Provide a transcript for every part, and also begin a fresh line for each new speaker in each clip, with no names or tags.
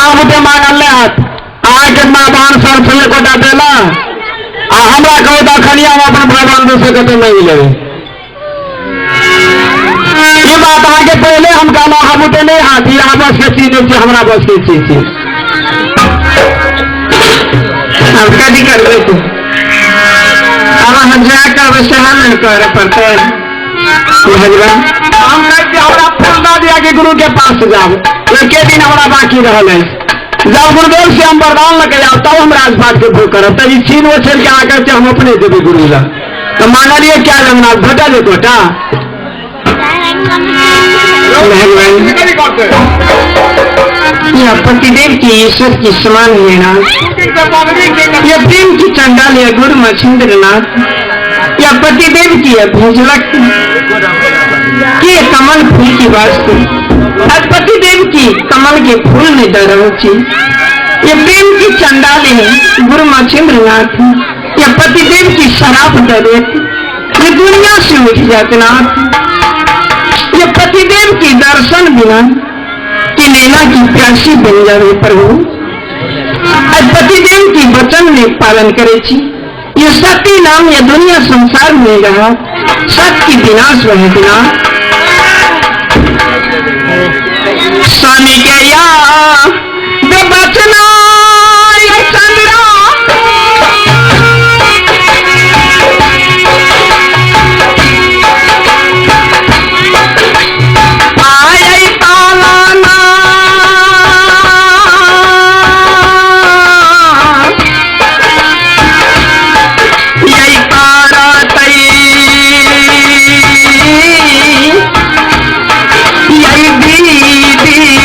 अहाँ बुते मांगल नहि हैत। अहाँके माँ सर से एकोटा देला आ हमरा कहू तऽ अखन हम अपन भगवान से कतौ मांगि लेबै। ई बात अहाँके पहिले हम कहलहुँ, अहाँ बुते नहि हैत, ई अहाँ बस के चीज नहि छै, हमरा बस के चीज छै।
आब कथी करबै तू? आब अहाँ जा करबै सएह ने करऽ पड़तै।
भगवान हम कहै छी हमरा फूल दऽ दिया कि गुरु के पास जाब, एके दिन हमरा बाकी रहल अछि। जब गुरुदेव से हम वरदान लऽ के जाब तब हम राजपाट के भोग करब। तब ई छीन ओ छीन के अहाँ कहै हम अपने देबै गुरु लग, तऽ मांगलियै क्या जमुना भेटल एकोटा?
भगवान यह पतिदेव की ईश्वर की समान है नाथ, यह प्रेम की चंडाल यह गुरु मच्छिंद्र नाथ, यह पतिदेव की यह भेजलक कि कमल फूल की वास्तु, और पतिदेव की कमल के फूल में दर छी। ये प्रेम की चंडाल है गुरु मच्छिंद्र नाथ, यह पतिदेव की शराब दरेत, ये दुनिया से उठ जाते नाथ। ये पतिदेव की दर्शन बिना कि नैना की प्यासी बन जावे प्रभु, और पतिदेव की वचन में पालन करे छी। ये सत्य नाम ये दुनिया संसार में रहा, सत्य की विनाश वह बिना। स्वामी के या बचना ये चंद्रा आय पालना, यही पारतई यही दीदीना।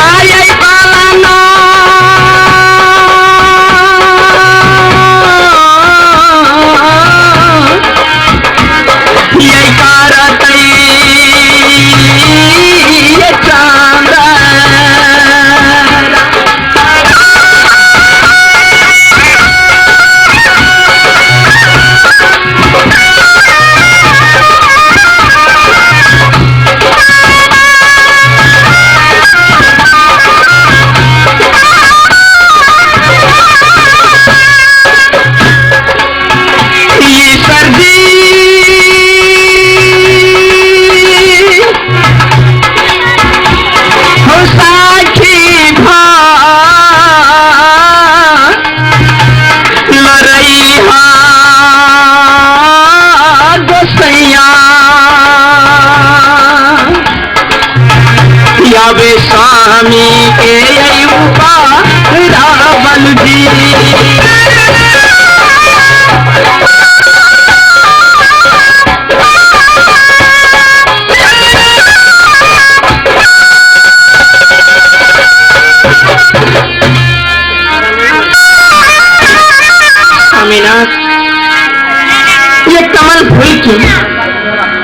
आय पालना यही करतई ये चांद। ईश्वर जी हो साखी भा लरैहा गोसैया, यावे स्वामी के युवा रावल जी। स्वामीनाथ ये कमल फूल की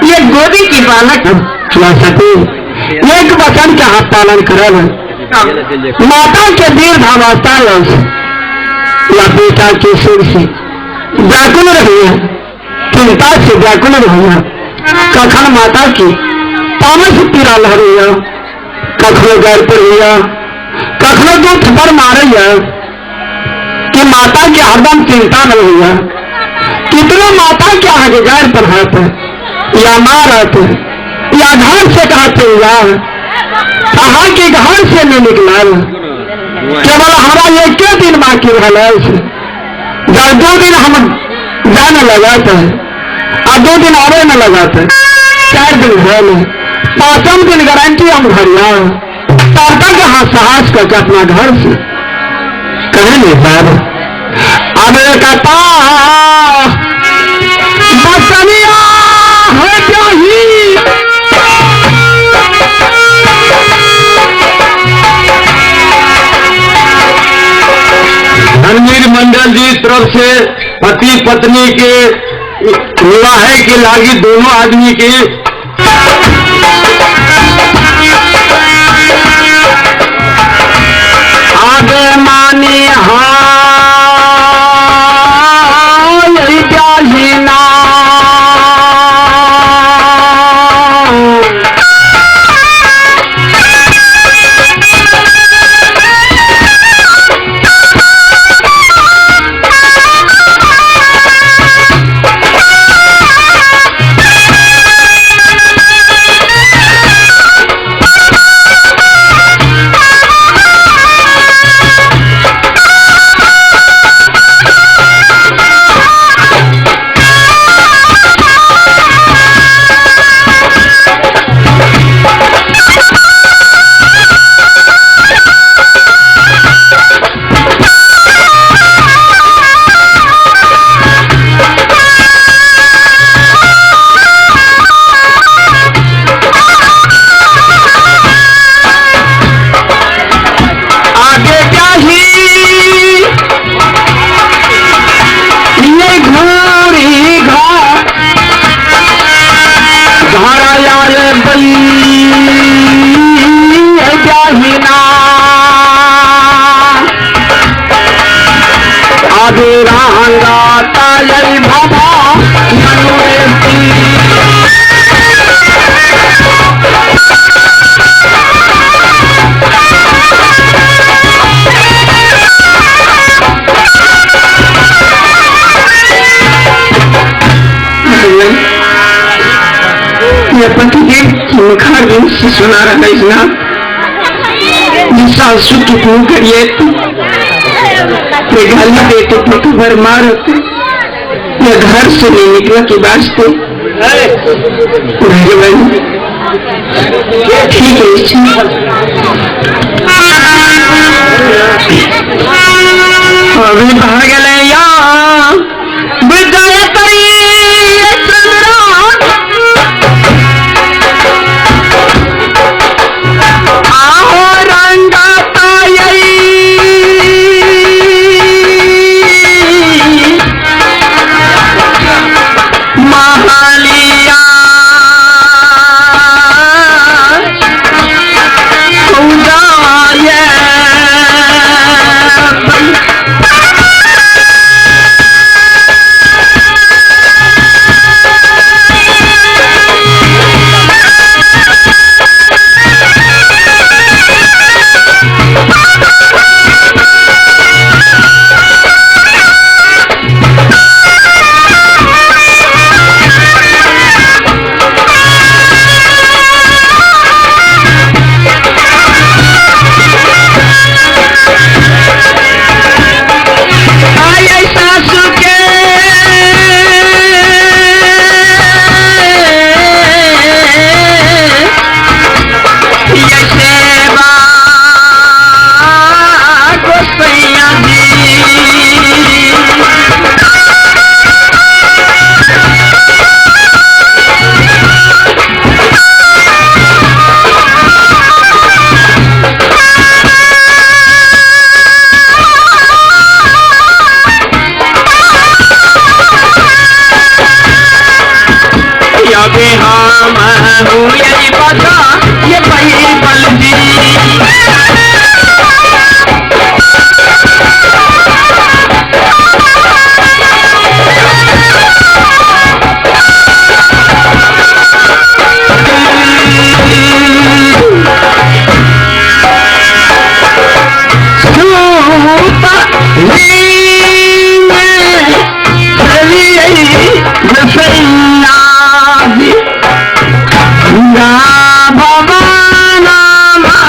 ये गोदी की बालक
सती एक वचन के हाथ पालन करल, माता के दीर्घावस्था या बेटा के सिर से व्याकुल रहिए, चिंता से व्याकुल रहिए। कखन माता की तामस पीड़ा लहरैया, कखनो गैर पर होइया, कखनो दू थप्पड़ मारैया कि माता के हरदम चिंता न होइया। कितनो माता के अहाँके गैर पर हैत या मारत या घर से कहते या अहाँके घर से नहीं निकलल, केवल हमरा एके दिन बाकी रहल अछि। जब 2 दिन हम जाने लगत है आ 2 दिन आबे न लगत है, 4 दिन भेल, 5म दिन गारंटी हम घर आए, तब तक अहाँ साहस करके अपना घर से कहे नहीं साहब। अब एक बचनिया है। मंडल जी तरफ से पति पत्नी के विवाह के लागी दोनों आदमी के आगे मानी हाँ ना
पतिदेव की मुखारबिंद से सुना रहा है ना सासू कितनी करिए गाली देते तो भर मारते या घर से नहीं निकला के वास्ते भगवान ठीक है। अभी भागल या
भवाना।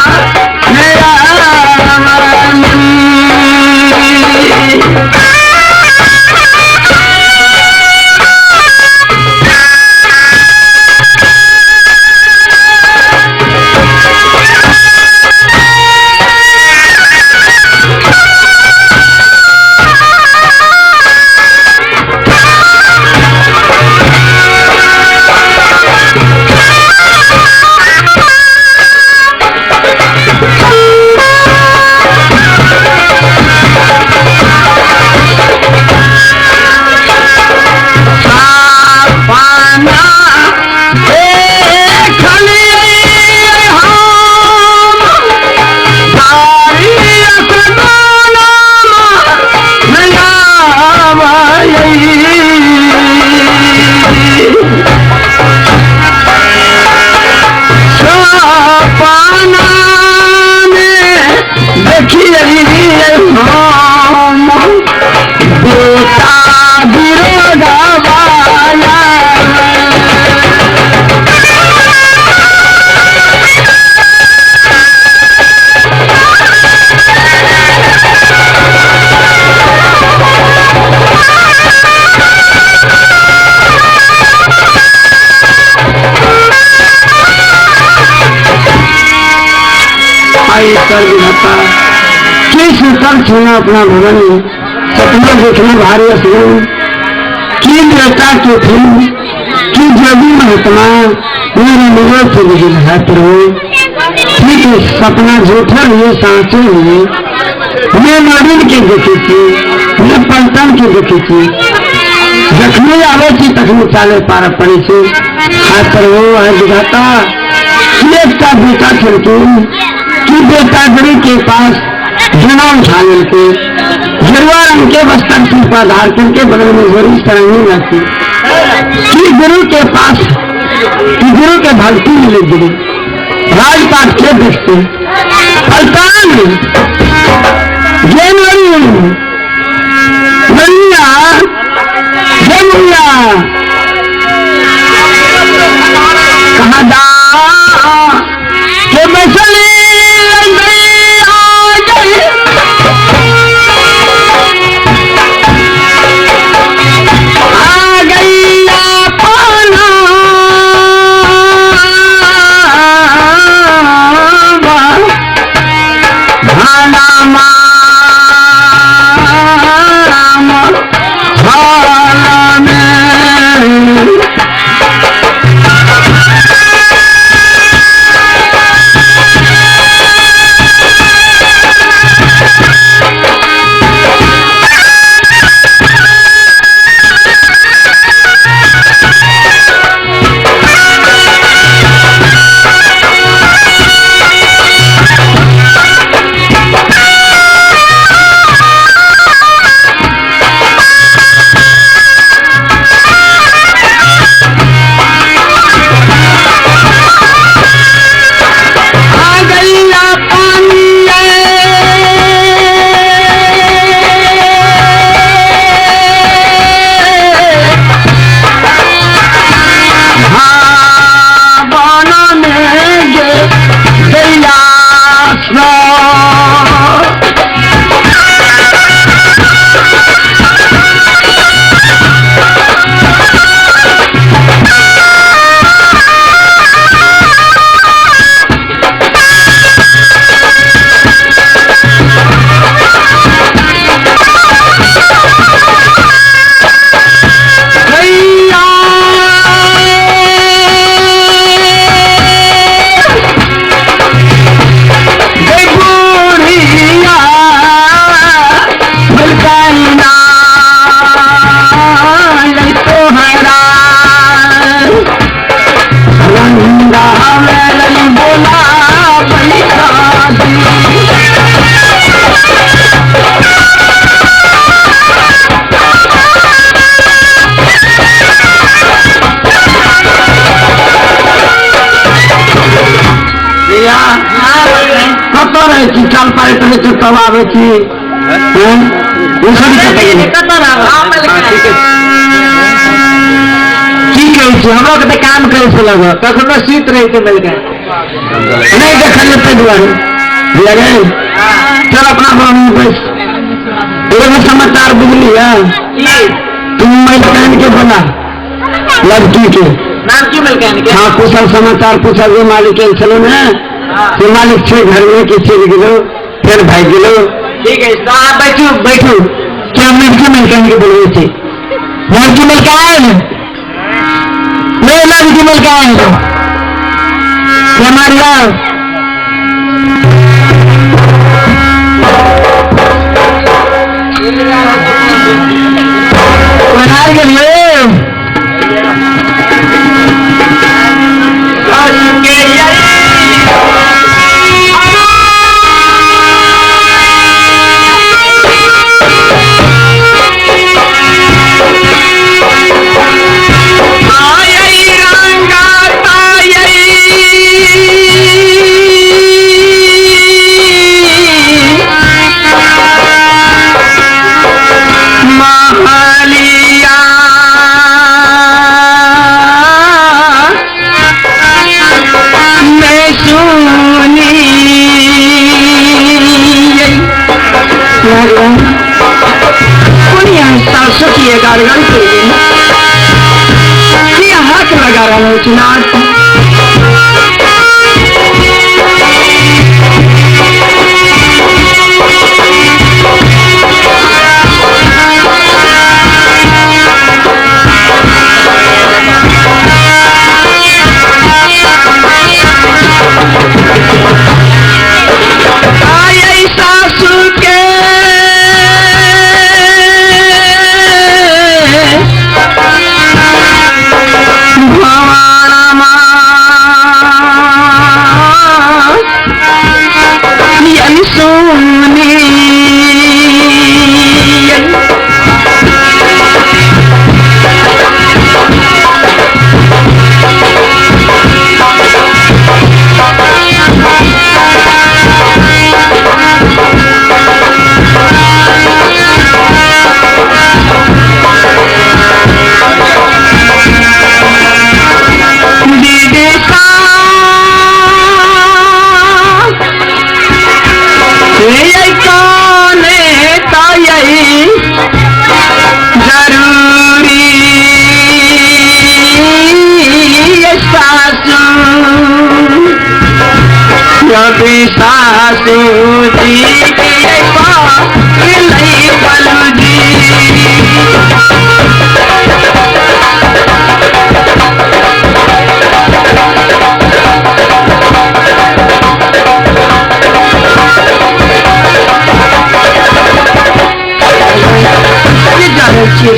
कर विधाता की सुतल छूना अपना भवन में सपना देखना भारी असगुन की बेटा के फिर की जोगी महात्मा मेरे निरोध से गुजर है प्रभु। ठीक है सपना झूठा हुए सांचे हुए मैं नवीन के देखी थी मैं पलटन के देखी थी जखनी आवे थी तखनी चाले पार पड़ी थी। हाँ प्रभु है विधाता एकटा बेटा छलखिन कि बेटा गुरु के पास जना उठा लेलकै गेरुआ रंग के वस्त्र सिर पर धार करके बगल में जोरी सरंगी रखी कि गुरु के पास कि गुरु के भक्ति में लग गई राजपाट के देखते पलटन जनवरी बनिया जमुया कहाँ दा के बसली आ गई अपना भाना माम हाल में। चल पाए तब आबै छी की कहै छी हमरा के तऽ काम करै छै लगो कखनो सुति रहै छै मिलके नहीं देखल ताहि दुआरे चल अपना गाँव में बैस। एगो समाचार बुझलियै तुम मलकान के बना लड़की के
नाम की मलकान के?
हाँ कुशल समाचार पूछल जे मालिक आयल छलो ने से मालिक छै घर में कि चलि गेलो फेर भागि गेलो।
ठीक है तो आप बैठू
बैठू क्या लड़की मलकान के बोलबै छी लड़की मलकान नहीं लड़की मलकान क्या मारिया बनार गेलियै हाथ लगा रहा है चुनाव।
यही जरूरी सासू रवि सासू जी के पलू जी।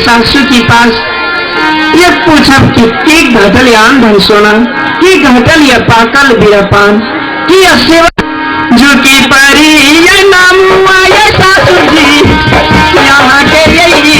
सासू के पास ये पूछब कि की घटल या धन सोना, की घटल या पाकल बीरापान, की सेवा झुकी परी ये नाम हुआ ये सासू जी यहाँ के यही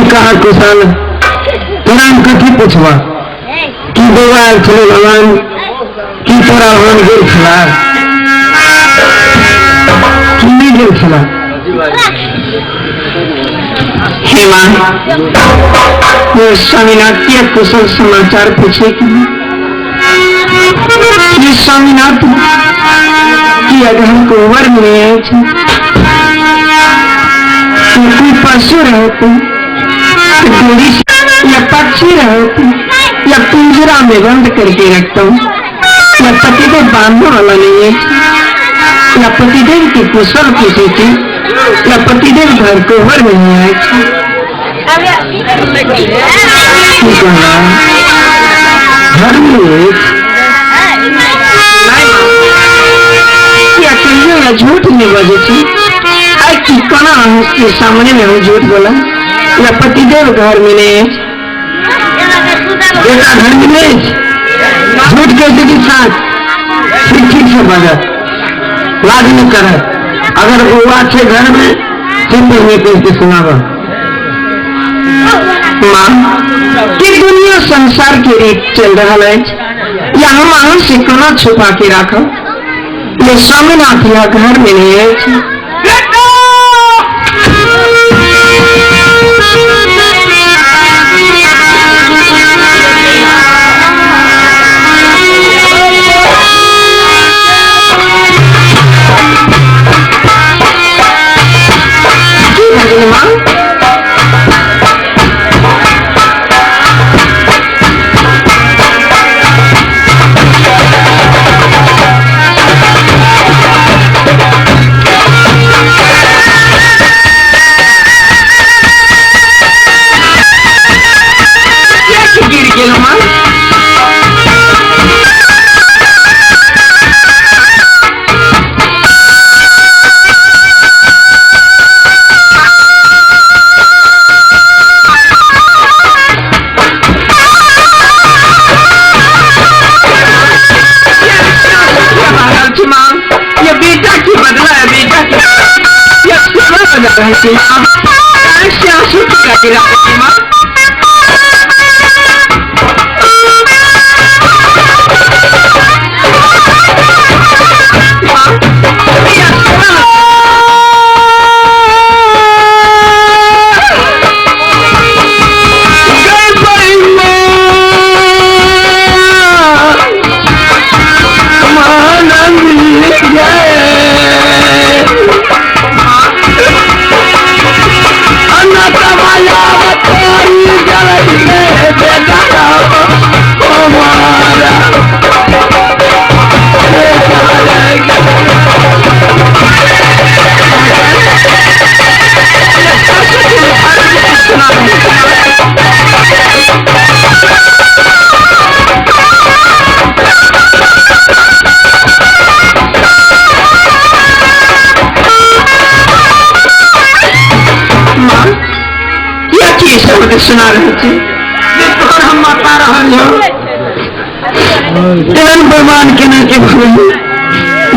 कहा कुशल तोरा हम कथी पूछबा की बौआ आयल छलै भगवान, की तोरा भगवान गेल छला की नहि गेल छला?
हे माँ, स्वामीनाथ के कुशल समाचार पूछे कि स्वामीनाथ की अगहन कोबर में आए कोई पशु रहते डोरी या पक्षी रहते या पिंजरा में बंद करके रखता हूँ, या पतिदेव बांधने वाला नहीं है, या पतिदेव की कुशल पूछी थी, या पतिदेव घर कोबर में नहीं आए।
घर में
या कहियो या झूठ नहीं बजे थी आई की कोना के सामने में हम झूठ बोला या पतिदेव घर में नहीं है,
बेटा घर में नहीं, झूठ कैसे की साथ ठीक ठीक से बजा लाज नहीं करे। अगर बउआ छे घर में चिंता नहीं करके सुनावा।
माँ कि दुनिया संसार के रीत चल रहा है या हम अहाँ से कोना छुपा के राखो, ये स्वामीनाथ यह घर में नहीं है। माँ रहल छी माँ? आँख से आंसू किया गिरा रहल छी माँ? माँ, किया सुना?
गई बड़ी माँ, मानंद गए। अनंत माया तेरी जलई के बेटा ओ मारा।
सुना रहल छी माँ? माँ, किया की शब्द सुना रहल छी जे तोहर हम माता रहल हो?
एहन बेमान केने के भइल?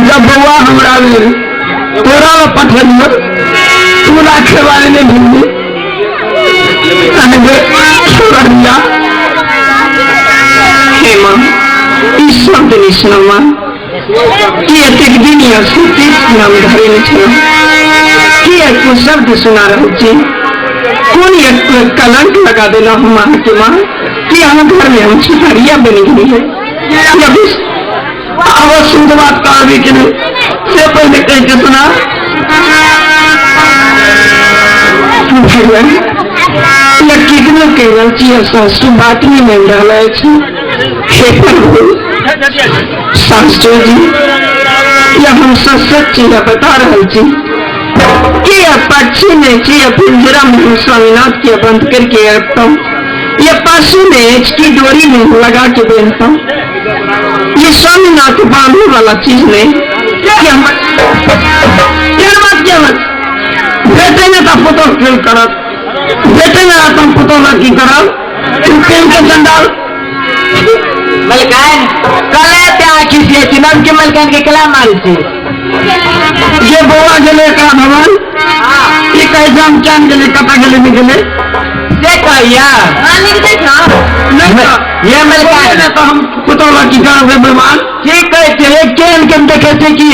जब बउआ हमरा लेल तोरा लग पठेलियो, तू राखे वाले ने भेली अनगे छोड़िया।
हे माँ, ई शब्द नहीं सुनो माँ कि एतेक दिन या सतीश नाम धरेने छलहुँ, कि एको शब्द सुना रहल छी? कोन एक कलंक लगा देलहुँ हम अहाँके माँ कि अहाँ घर में हम छुतरिया बनि गेलियै?
या आब शुद्ध बात कहबी कि नहीं से पहले कह के सुना।
भगवान, या केकरो कहि रहल छी सासु बात नहि मानि रहल अछि। हे प्रभु, सासु जी, या हम सच सच चीज बता रहल छी कि यह पक्षी में छी या पिंजरा में हम स्वामीनाथ के बंद करके रखता हूँ, या पशु में की डोरी में लगा के बांधता हूँ। ये स्वामीनाथ बांधने वाला चीज नहीं कि हम
एहन बात किया बात? बेटे ने तो पुतोह की करब, बेटे ने अपन पुतोह की करब, तू प्रेम के चंडाल।
मलकान कले ते आखी से चिनम के मलकान के कला मारी छी।
ये बउआ गेलै एकरा भवन, ई कहै छै हम चान गेलै, कतऽ गेलै नहि गेलै
से कहिया
नहीं तो
ये मलकान
ने तो हम पुतोह की करब रे बेमान।
ठीक कहै छै। एक केहन के देखै छै कि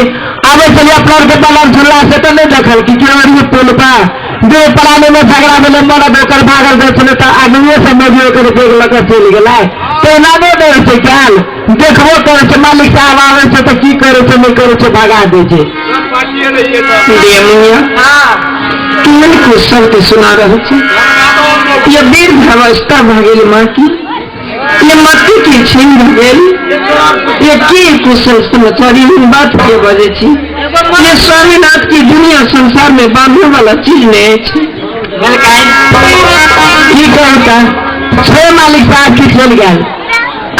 आबै छलियै अपना आरके बलम झुल्ला से तऽ नहि देखल कि केवड़िए पुल पर दे पराने में झगड़ा भेलै, मरद ओकर भागल जाइ छलै तऽ आदमिए सब मौगी ओकर बैग लऽ कऽ चलि गेलै। तऽ एना नहि रहै छै, काल देखबो करै छै मालिक साहब आबै छै तऽ की करै छै नहि करै छै, भगा दै छै।
दिया मुनिया, केहन को शब्द सुना रहल छी? ये वृद्ध अवस्था भऽ गेल माँ की, ये मति के छीन भऽ गेल, ये की कुशल समाचार एहन बात के बजै छी? ये स्वामीनाथ की दुनिया संसार में बांधने वाला चीज नहीं अछि।
मलकान की कहता छे मालिक साहब की चलि गेल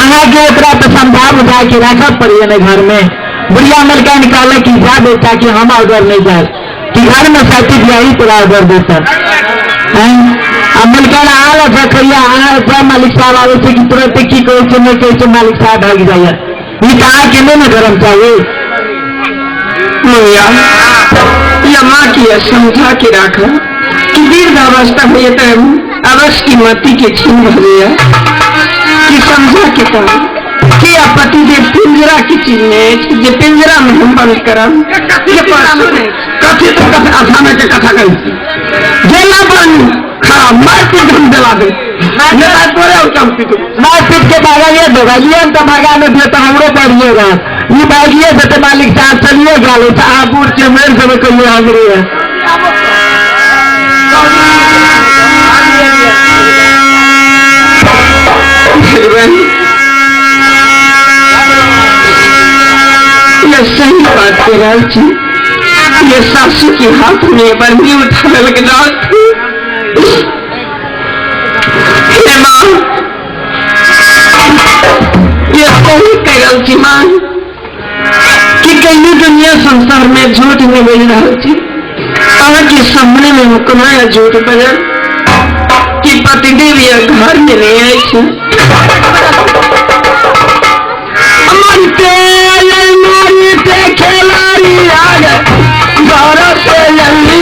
अहाँके ओकरा तऽ समझा बुझा के राखऽ पड़ैया ने घर में। बुढ़िया मलकान कहलक कि जा बेटा कि हम ऑर्डर नहीं जाए कि घर में साथी दिया तोरा ऑर्डर देता आ मलकान आल देखैया अहाँ जा मालिक साहब आबै छै कि तुरंत की कहै छै नहि कहै छै, मालिक साहब भागि जाइया। ई तऽ अहाँके नहि ने गरम चाही।
मुनिया, या माँ की यह समझा के राख कि दीर्घ अवस्था हुई तो अवश्य की मति के छीन भऽ जाइए कि समझा के कहा कि या पति जे पिंजरा की चीज नहीं अछि जे पिंजरा में हम बंद करब, ये पशु नहीं।
कथी तो कथा अठाने के कथा कहै छी जेना बन खराब मार पीट हम दिला दे नहीं तोरे और कम पीट।
मार पीट के भागाइए देगा, ये तो भगा नहीं दिए तो हमरो पड़िए रहा। ये भागिए देते मालिक साहब चलिए गेल तऽ अहाँ बूढ़ छियै मरि जेबै कहियो हमरे।
भगवान, यह सही बात कह रहल छी। ये सासू के हाथ में बर्मी उठावे के रात। हे माँ, ये सही कह रहल छी माँ कि कहीं दुनिया संसार में झूठ नहीं बोल रहल छी। अहाँके सामने में हम कोना झूठ बजल कि पतिदेव यह घर में नहीं आए छी।
मरते मारते खिलाड़ी आ गए घर से जल्दी।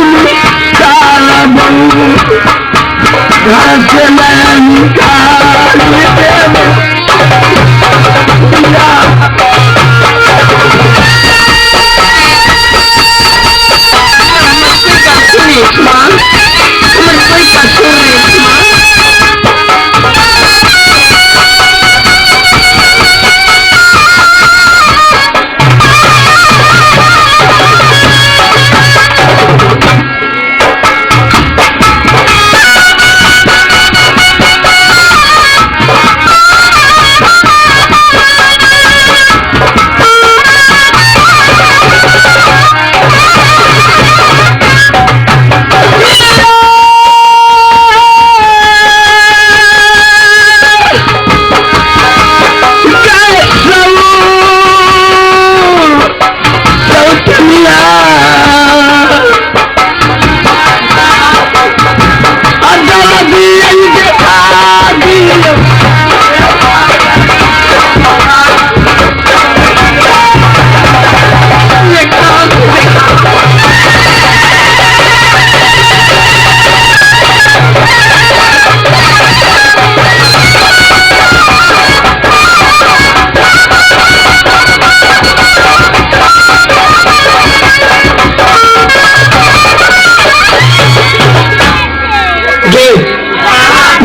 के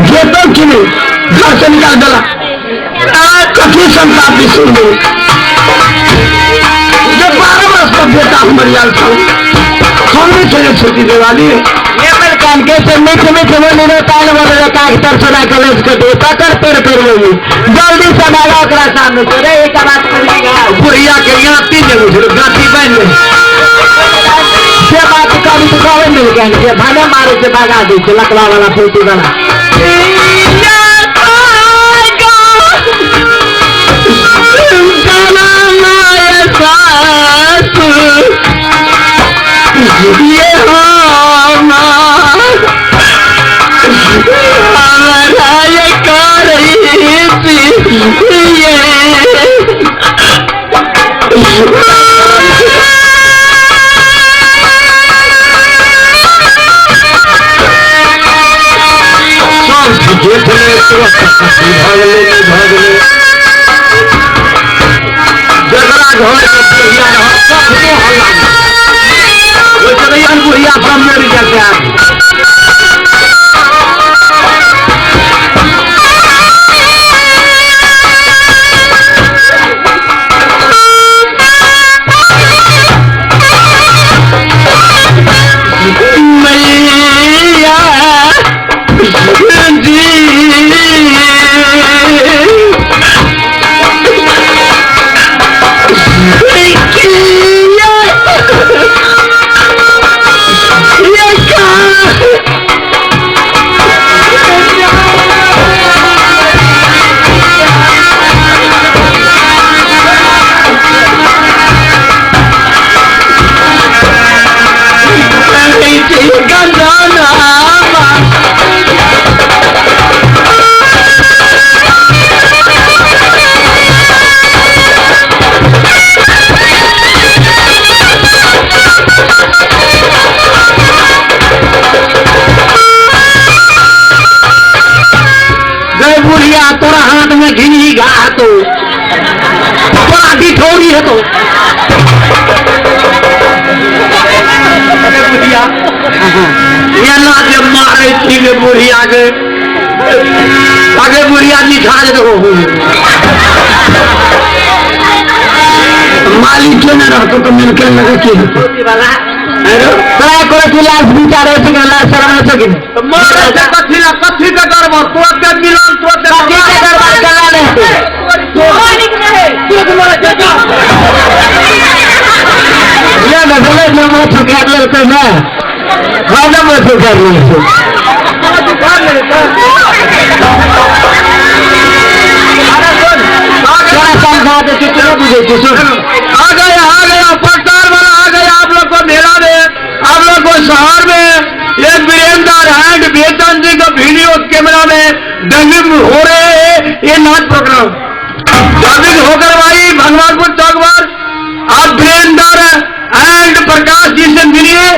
जेतो कि नहीं घर से निकाल देला। कथी संताप सुन दे जब 12 वर्ष का बेटा हमर आयल छल हम नहीं छोड़े छुट्टी देवाली
कान के से मीठ मीठ बोली रे ताल बोले रे काग तर सोना कलेज के दे पकड़ पेड़ पेड़ लेली जल्दी से भागा ओकरा सामने से रे एक बात करेगा
बुढ़िया के गाती जे बुझल गाती बन गई
से बात कभी तो कहबे मिल गया के भागा मारे से भागा दे छै लकवा वाला फूटी वाला
ये जकरा घर के बुढ़िया रह कखनो हल्ला ओइ बुढ़िया सब मरि जाते आदमी। बुढ़िया तोरा हाथ में घिनी घा तो तोरा डिठौरी है तो बुढ़िया एना जे मारे छी गे बुढ़िया के आगे बुढ़िया निठा जे देखो मालिक के न रहतो तो मिलके लगे की हेतौ
तोरा करे छी लाश विचारे छै कि लाश शरम छै कि
मारे से कथी ला कथी के गड़बड़ तुरंत मिलन तुरंत
कथी के गड़बड़ कला नहीं ले ना बोले ना मुंह ठुका लेलकै ना हम मुंह ठुका लेलकै अरे सुन तोरा समझा दे तू नहीं बुझै छी सुन।
आ गया पट्टार वाला आ गया आप लोग को मेला में आप लोग को शहर में एक वीरेंद्र एंड बेचन जी का वीडियो कैमरा में डबिंग हो रहे हैं ये नाच प्रोग्राम डबिंग होकर भाई भगवानपुर चौक पर आप वीरेंद्र एंड प्रकाश जी से मिलिए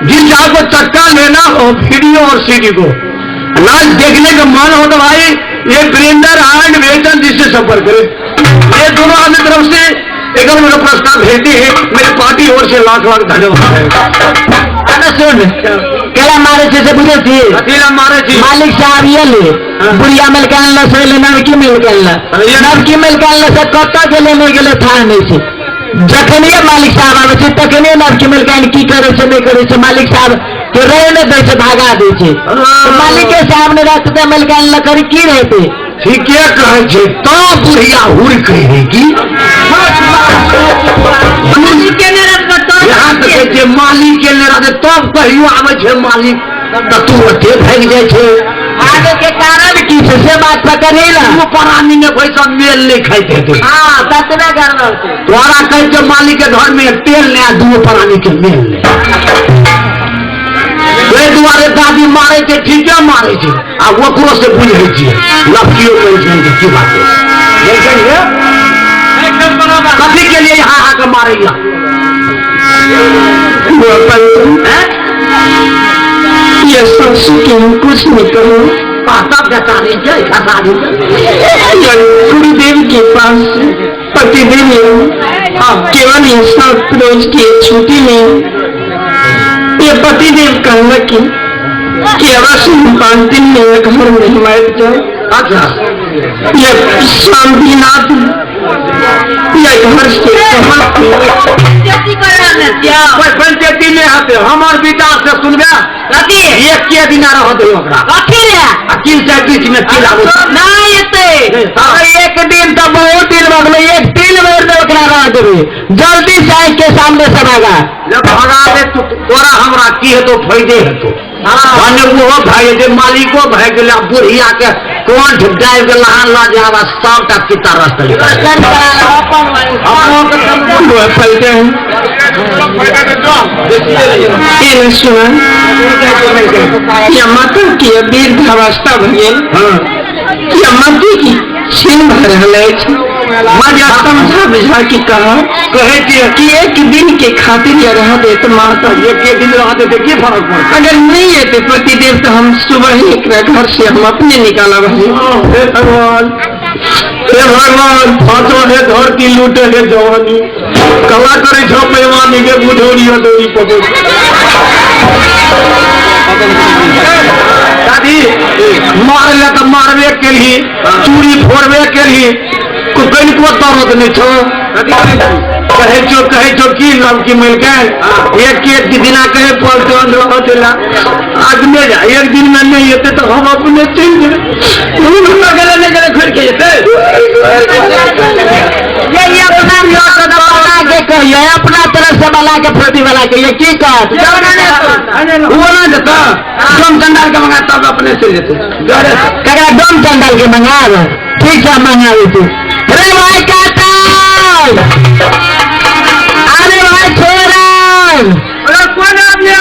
जिससे आपको चक्का लेना हो वीडियो और सीडी को नाच देखने का मन हो तो भाई ये वीरेंद्र एंड बेचन जी से संपर्क करें। ये दोनों आदमी तरफ से एक मेरा प्रस्ताव भेजते हैं मेरी पार्टी और से लाख लाख धन्यवाद है।
अरे सुन केला मारे छे से बुझे छी
कथी मारे छी
मालिक साहब ये ले बुढ़िया मिल के अनल से ले नवकी मिल के अनल नवकी मिल के अनल से कतऽ गेलै नहि गेलै था नहि छै जखनिए मालिक साहब आबै छै तखनिए नवकी मिल के की करै छै नहि करै छै मालिक साहब के रहे नहि दै छै भागा दै छै मालिक के सामने रहतै तऽ मिल के अनल करी की रहतै
ठीके कहै छै तब बुढ़िया हुड़कै है की यहाँ तऽ कहै छै मालिक के नहि रहतै तब कहियो आबै छै मालिक तऽ तू ओते भागि जाइ छै
आगे के कारण की छै से बात पकड़ही ला
तू परानी ने पैसा मेल नहि खाइत हेतै।
हाँ ततबे गड़बड़ छै
तोरा कहै छै मालिक के घर में तेल नहि आ दूओ परानी के मेल नहि ओहि दुआरे दादी मारे छै ठीके मारे छै आ ओकरो से बुझै छियै लड़कियो कहै छै कि की बात है कथी के लिए यहाँ आके मारैया
ये सासू के हम कुछ नहीं करो गुरुदेव के पास प्रतिदिन केवल ये 7 रोज की छुट्टी में ये पतिदेव कहना कि कि अवश्य हम 5 दिन में एक घर में हिमायत जाए।
अच्छा
ये शांतिनाथ ये घर से
पंचायती में हते हमार विचार से सुनबे एक के दिना रह दे ओकरा अकिल से बीच में की लागू
नहीं एते एक दिन तो बहुत दिन बगले एक दिन भर दे ओकरा रह देबे जल्दी से आँख के सामने सब आगा
जब भगा दे तो तोरा हमरा की हेतो फायदे हेतो। भने ओहो भए जेतै मालिको भए गेलै आ बुढ़िया के कंठ दाबि के लहान लऽ जाब आ सबटा पिता रस
फलते हैं। या माता की वृद्धावस्था भऽ या मती की छीन भऽ रहल अछि। समझा बुझा के कहा
कहै छियै
कि एक दिन के खातिर या रह दे तो माता
एक दिन रह देते की फर्क पड़तै?
अगर नहीं एते पतिदेव तो हम सुबह ही एक घर से हम अपने निकालब।
हे भगवान, हे भगवान, फाटो हे धरती लूटे हे जवानी कला करै छौ पैमानी के बुढ़ौरी डोरी पकड़। दादी मारले तऽ मारबे केलही, चूड़ी फोड़बे केलही, कनिको दर्द नहि छौ। कहै छौ कहै छौ की लमकी मिलके एक एक दिना कहे पलटन रह देला आदमी एक दिन में नहीं एते तो हम अपने चलि जेबै।
गेलै नहि गेलै खोलि के जेतै। ये अपना बना के कहिए अपना तरफ से बना के प्रति बना के ये की कहत
वो ना जेतै डोम चंडाल के मंगा तब अपने चलि जेतै।
ककरा डोम चंडाल के मंगाब? ठीक है मंगाबी तू। अरे भाई काटल, अरे भाई छोड़ल,
अरे कोन आदमी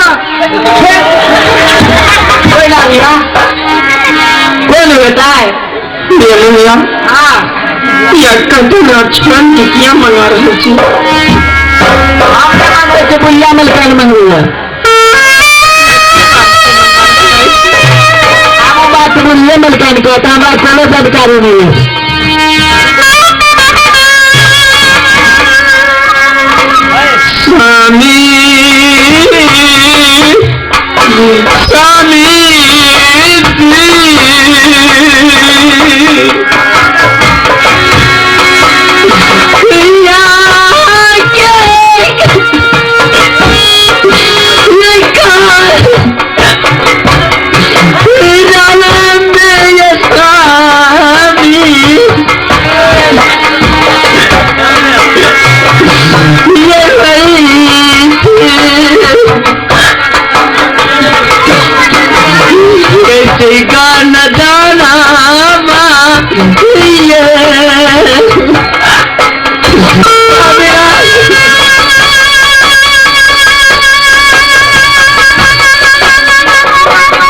कोई ना आदमी कौन बेटा है?
हाँ या कतन क्षण के किया मंगा रहल छी?
बुढ़िया मिलकर मंगू बात बुढ़िया मिलकर कहता हमरा कोनो जानकारी नहीं।
स्वामी स्वामी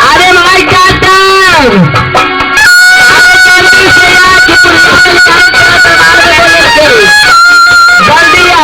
अरे भाई काटल, जल्दी आ।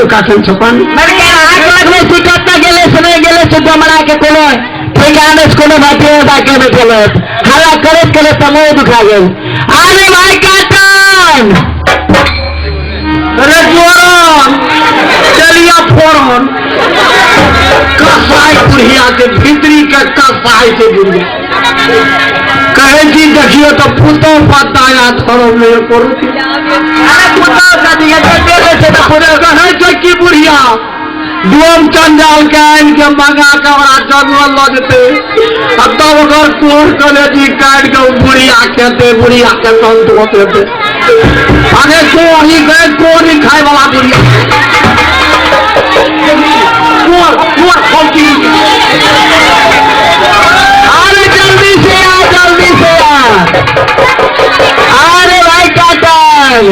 काटन छपन
गेले समय गेले से डमरा के कोनो ठेकाने कोनो बाटे बाके बैठल हल्ला करैत करैत त मुंह दुखा गेल। अरे भाई काटन,
खाइ छै बुढ़िया। कहै छी देखियौ तऽ पुतोह पर दया धरम नहि करू। कहै छै कि बुढ़िया डोम चंडाल के आनि के मंगा के ओकरा जंगल लऽ जेतै आ तब ओकर कोर कलेजी काटि के बुढ़िया खेतै, बुढ़िया के संतोष हेतै। अरे कोरी गए कोरी खाय वाला बुढ़िया कोर कोर खोकी।
अरे जल्दी से आ, जल्दी से आ। अरे भाई काटल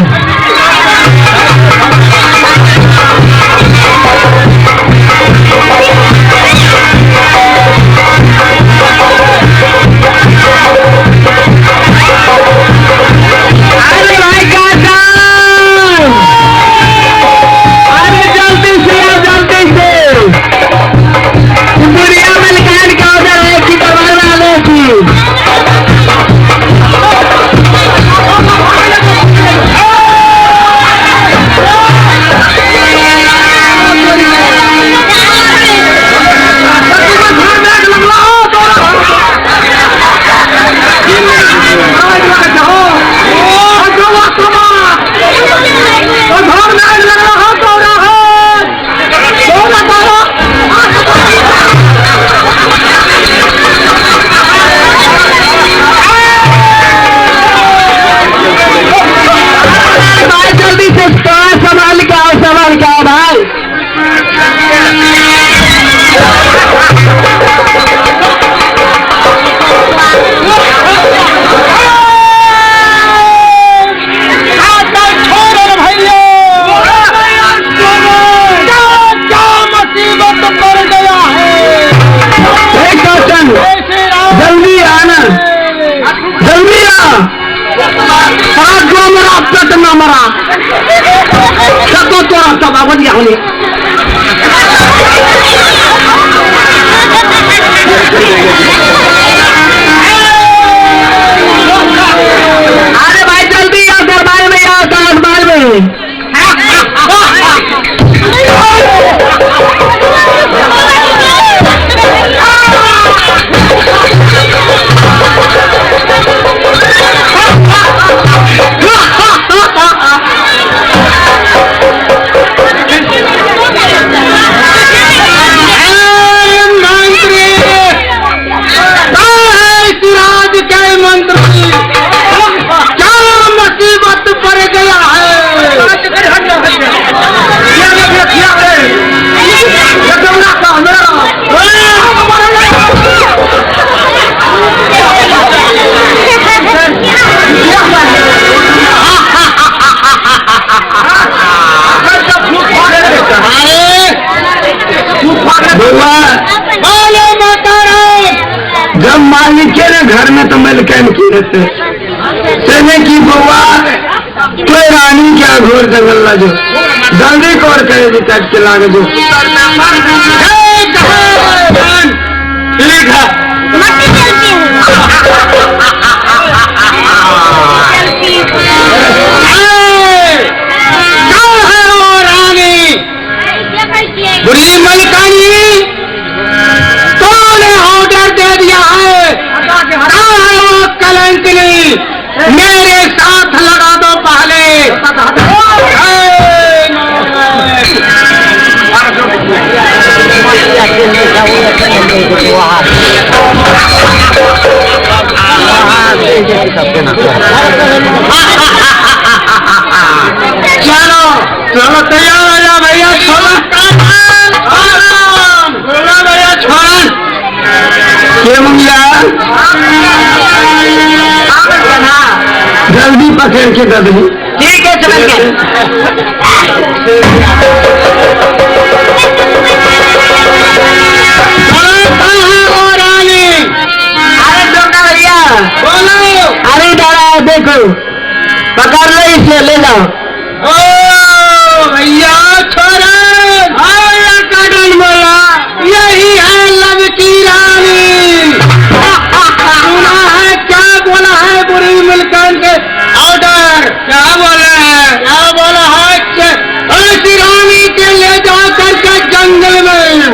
जल्दी आना, जल्दी आ।
जो मरा पेट न मरा तो तोरा सब आबत होली।
अरे भाई जल्दी आओ, दरबार में आओ, दरबार में।
जब मालिक के ना घर में तो मलकन की रहते सेने की बउआ तो रानी क्या घोर जंगल ला जो जल्दी कौर करे काट के लागे जो।
ठीक है
रानी बुढ़ी मलकानी तूने ऑर्डर दे दिया है, वो कलंकनी मेरे साथ लगा दो पहले। चलो चलो तैयार हो जा भैया, छोड़ा भैया छोड़
के मुंगला जल्दी पकड़ के दे दी।
ठीक है समझ गए।
अरे डोका भैया
बोलो।
अरे दादा देखो पकड़ लो इसे, ले जाओ।
ओ भैया छोरा काटन बोला यही है लब की रानी। सुना है क्या बोला है बुरी मिलकर के ऑर्डर, क्या बोला है, क्या बोला है? ऐसी रानी के ले जा करके जंगल में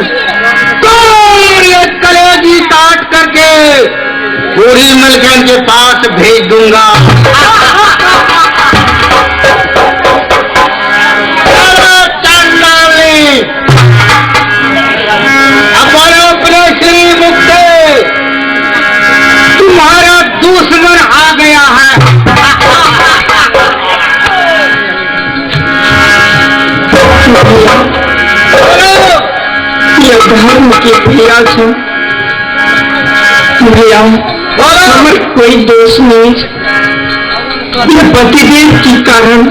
तोड़ ये कलेजी काट करके दूसरी मलकन के पास भेज दूंगा। चंडाली अपने अपने श्री मुख तुम्हारा दुश्मन आ गया है।
ये धर्म के भैया छे भैया, हमर कोई दोष नहीं। ये पतिदेव के कारण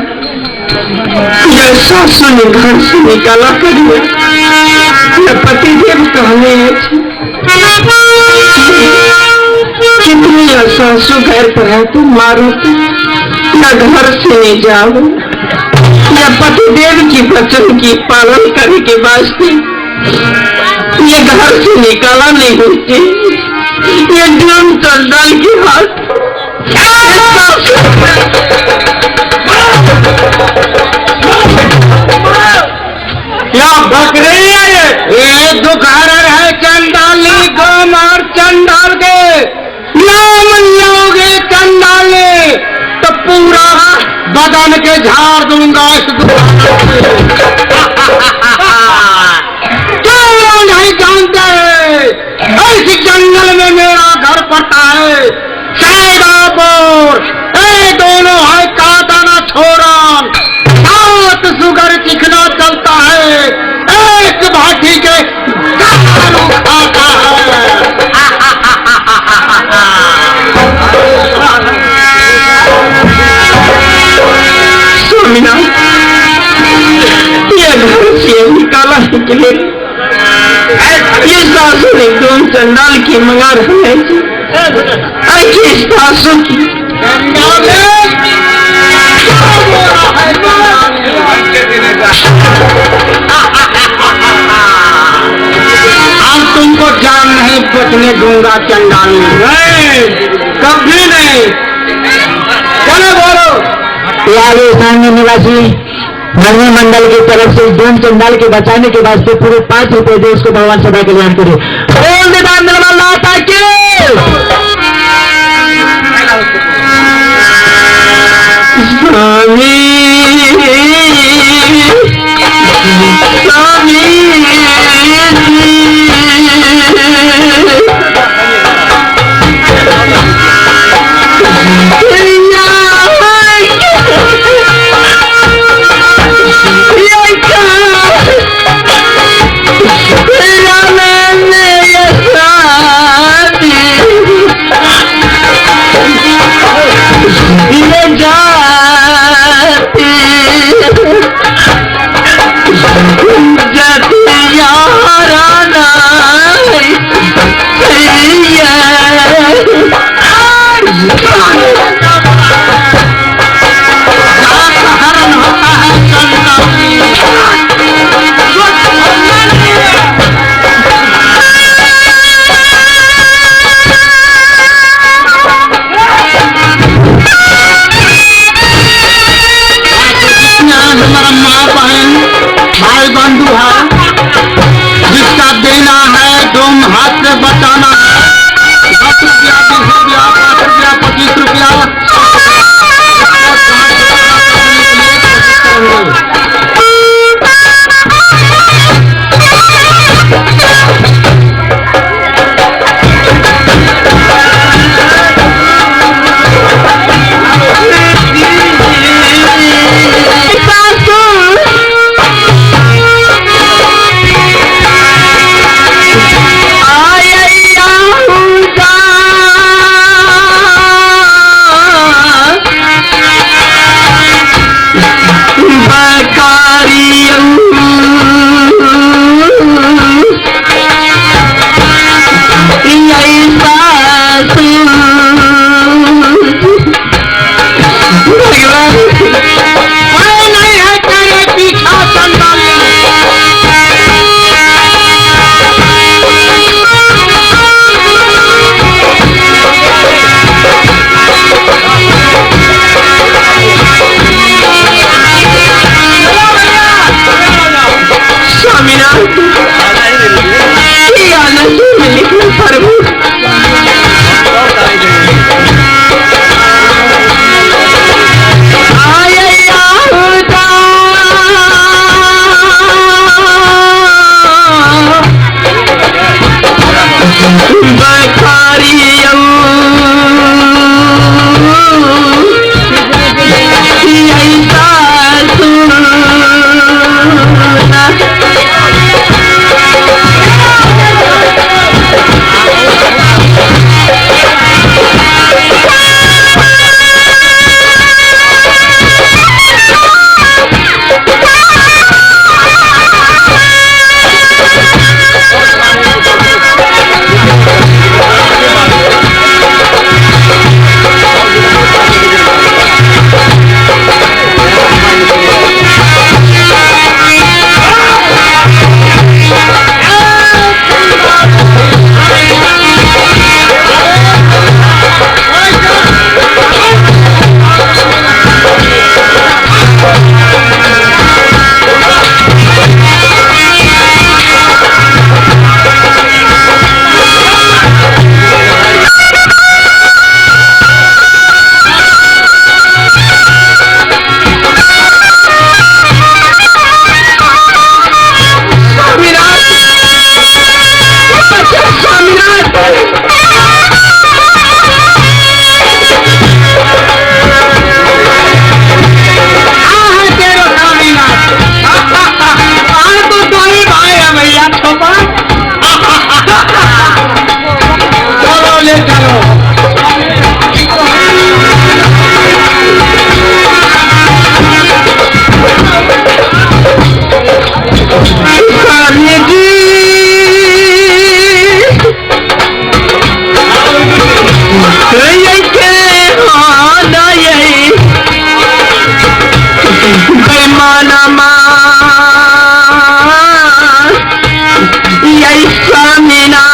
यह सासु ने घर से निकाला करिए। यह पतिदेव कहने कितनी सासू घर पर है तो मारो या घर से नहीं जाओ। या पतिदेव की वचन की पालन करने के वास्ते ये घर से निकाला नहीं होती। ये डूम चंडाल के हाथ
क्या बकरी है ये दुखारन है चंडाली गम और चंडाल के नाम लोगे चंडाली तो पूरा बदन के झाड़ दूंगा इस क्यों नहीं जानते इस जंगल में मेरा घर पड़ता है। सैदापुर ए दोनों है कादाना छोरन, सात सुगर चिकना चलता है, एक भाटी के दारू खाता है।
स्वामीनाथ ये घर से निकाला के लिए ये सासू ने दोन चंडाल की मंगा रहे हैं। सासू की
अब तुमको जान नहीं बचने दूंगा चंडाली, नहीं कभी नहीं। चलो बोलो।
आगे निवासी नरमी मंडल की तरफ से दोन चंडाल के बचाने के वास्ते पूरे 5 रुपए दे उसको भगवान सदा कल्याण करे। बोल दे के
स्वामी स्वामी
जिसका देना है तुम हाथ से बचाना है। 10 रुपया 20 रुपया 5 रुपया 25 रुपया
आया। बेमाना यही स्वामीना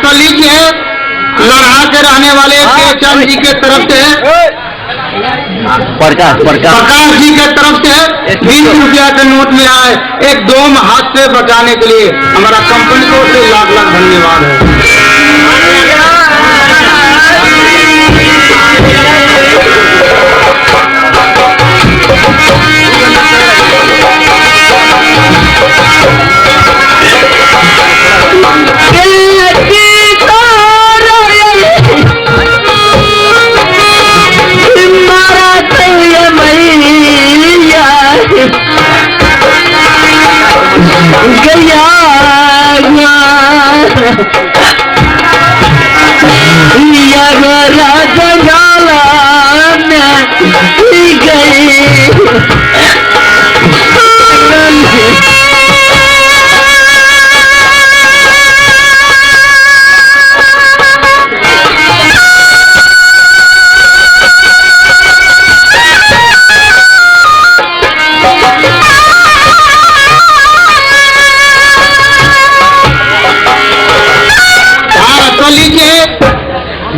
तो लीजिए लड़ा के रहने वाले चंद जी के तरफ से
प्रकाश
प्रकाश जी के तरफ से 20 रुपया के नोट मिला है एक दोम हाथ से बचाने के लिए। हमारा कंपनी को से लाख लाख धन्यवाद है।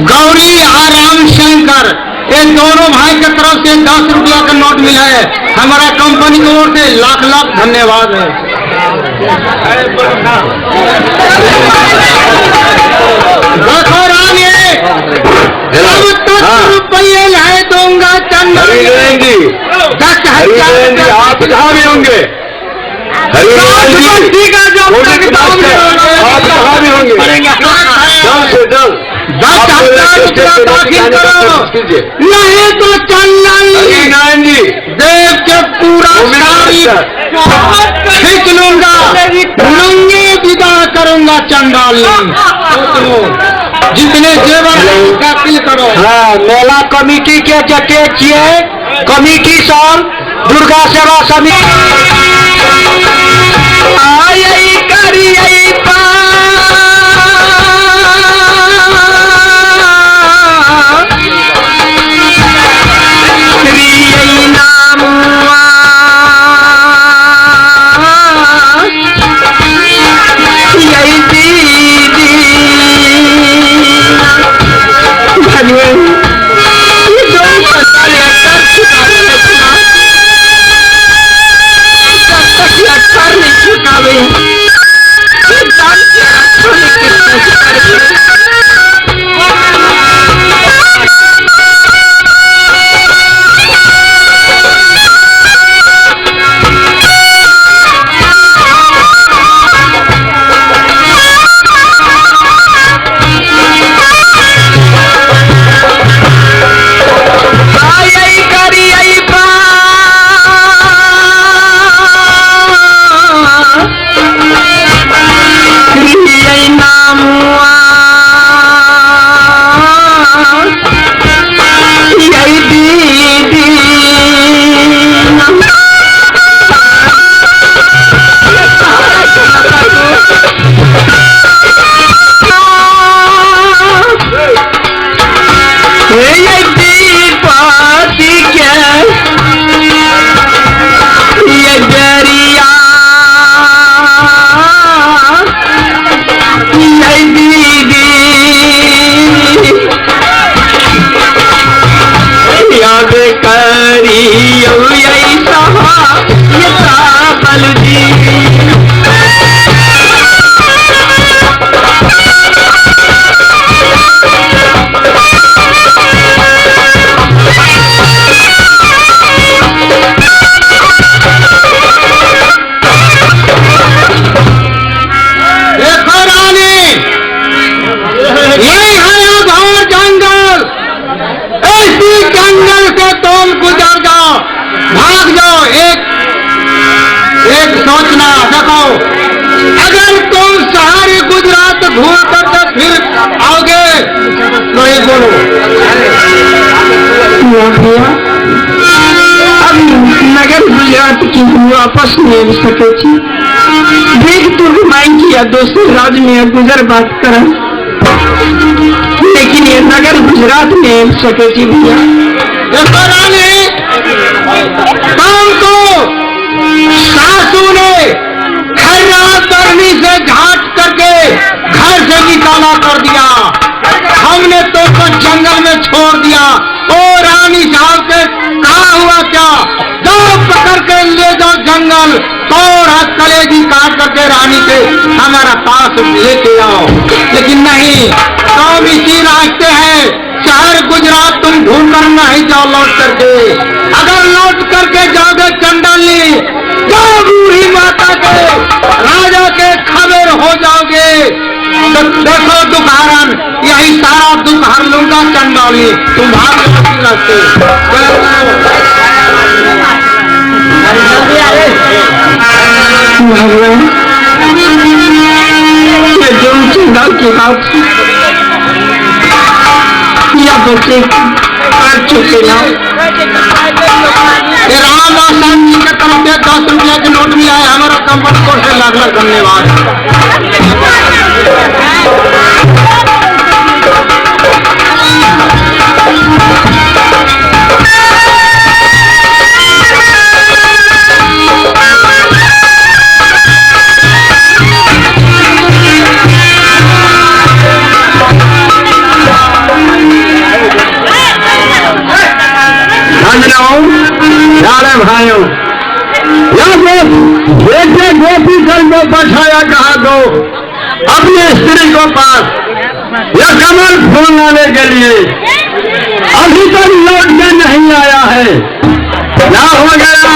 गौरी आराम शंकर ये दोनों भाई के तरफ से 10 रुपया का नोट मिला है। हमारा कंपनी की ओर से लाख लाख धन्यवाद है। देखो राम ये अब तक रुपये लाए दूंगा चंदा 10,000
आप कहाँ भी होंगे, आप कहाँ भी होंगे, जल्द से जल्द
10,000 रुपया दाखिल करो, नहीं तो चंदन
नारायण जी
देव के पूरा साड़ी खींच लूंगा, लूंगी विदा करूंगा चंडाल जितने जेवर दाखिल करो।
हाँ, मेला कमिटी के जते छियै कमिटी सब दुर्गा सेवा समिति
आई करिए
एक सोचना, देखो अगर तुम सारे गुजरात घूम कर फिर आओगे तो ये बोलो
भैया अब नगर गुजरात की वापस नहीं सके थी। देख तुर्ग माई की या दोसर राज्य में गुजर बात कर, लेकिन ये नगर गुजरात में सके थी भैया।
देखो रानी, तुमको सासू ने खर्रा बरनी से झाट करके घर से निकाला कर दिया, हमने तो जंगल में छोड़ दिया। ओ रानी साहब के कहा हुआ क्या, जाओ पकड़ के ले जाओ जंगल, और हाथ कलेजी काट करके रानी के हमारा पास लेके आओ। लेकिन नहीं, तुम इसी रास्ते हैं, शहर गुजरात तुम ढूंढ कर नहीं जाओ लौट करके। अगर लौट करके जाओगे चंडाली, जाओ बूढ़ी माता के राजा के खबर हो जाओगे। तो देखो दुख हरण, यही सारा दुख हर लूंगा चंडौली, तुम भाग रास्ते।
भगवान ये जो चंडाल की बात या बच्चे कर चुके ना।
राम आसान जी के तरफ से 10 रुपया के नोट भी आए, हमारा कंपनी को से लाख लाख धन्यवाद।
प्यारे भाइयों, बेटे गोपी चंद को पठाया कहा दो अपनी स्त्री को पास यह कमल फूल लाने के लिए, अभी तक लौट के नहीं आया है। क्या हो गया?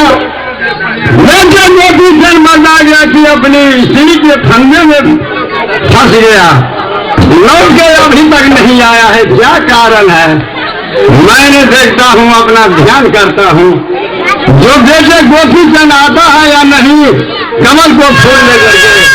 बेटे गोपी चंद बता गया कि अपनी स्त्री के फंदे में फंस गया, लौट के अभी तक नहीं आया है, क्या कारण है? मैंने देखता हूँ, अपना ध्यान करता हूँ, जो बेटे गोपी चंद आता है या नहीं, कमल को फूल लेकर के।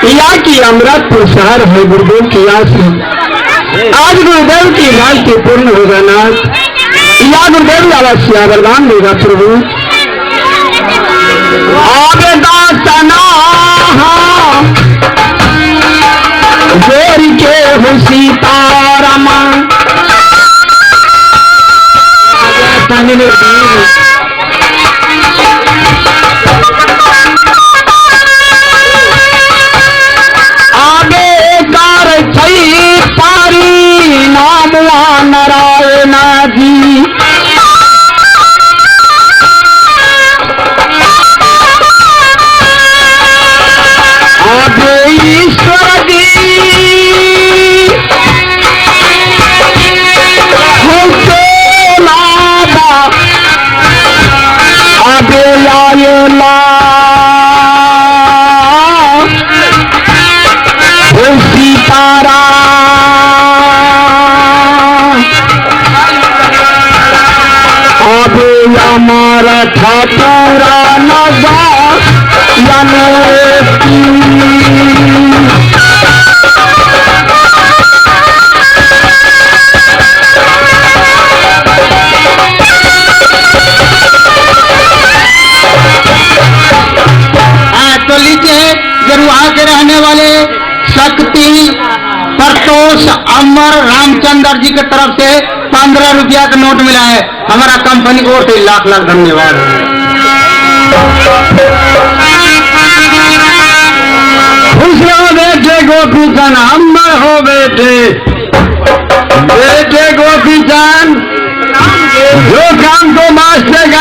या की अमृतपुर शहर है गुरुदेव की आश्रम। आज गुरुदेव की राशि पूर्ण होगा नाथ, या गुरुदेव अवश्य वरदान देगा प्रभु। आवेदासना गोरी के हो सीतारामा। आगे कार छई पारी नाम नारायण जी। आगे ईश्वर जी आगे आयला सीतारा। आगे हमारा ठाकुरा नगा
तो लीजिए जरुआ के रहने वाले शक्ति परतोष अमर रामचंद्र जी के तरफ से 15 रुपया का नोट मिला है। हमारा कंपनी को ओर से लाख लाख धन्यवाद।
खुश रहो बेटे गोपी चंद, अमर हो बेटे। बेटे गोपी चंद, जो काम को मास्टर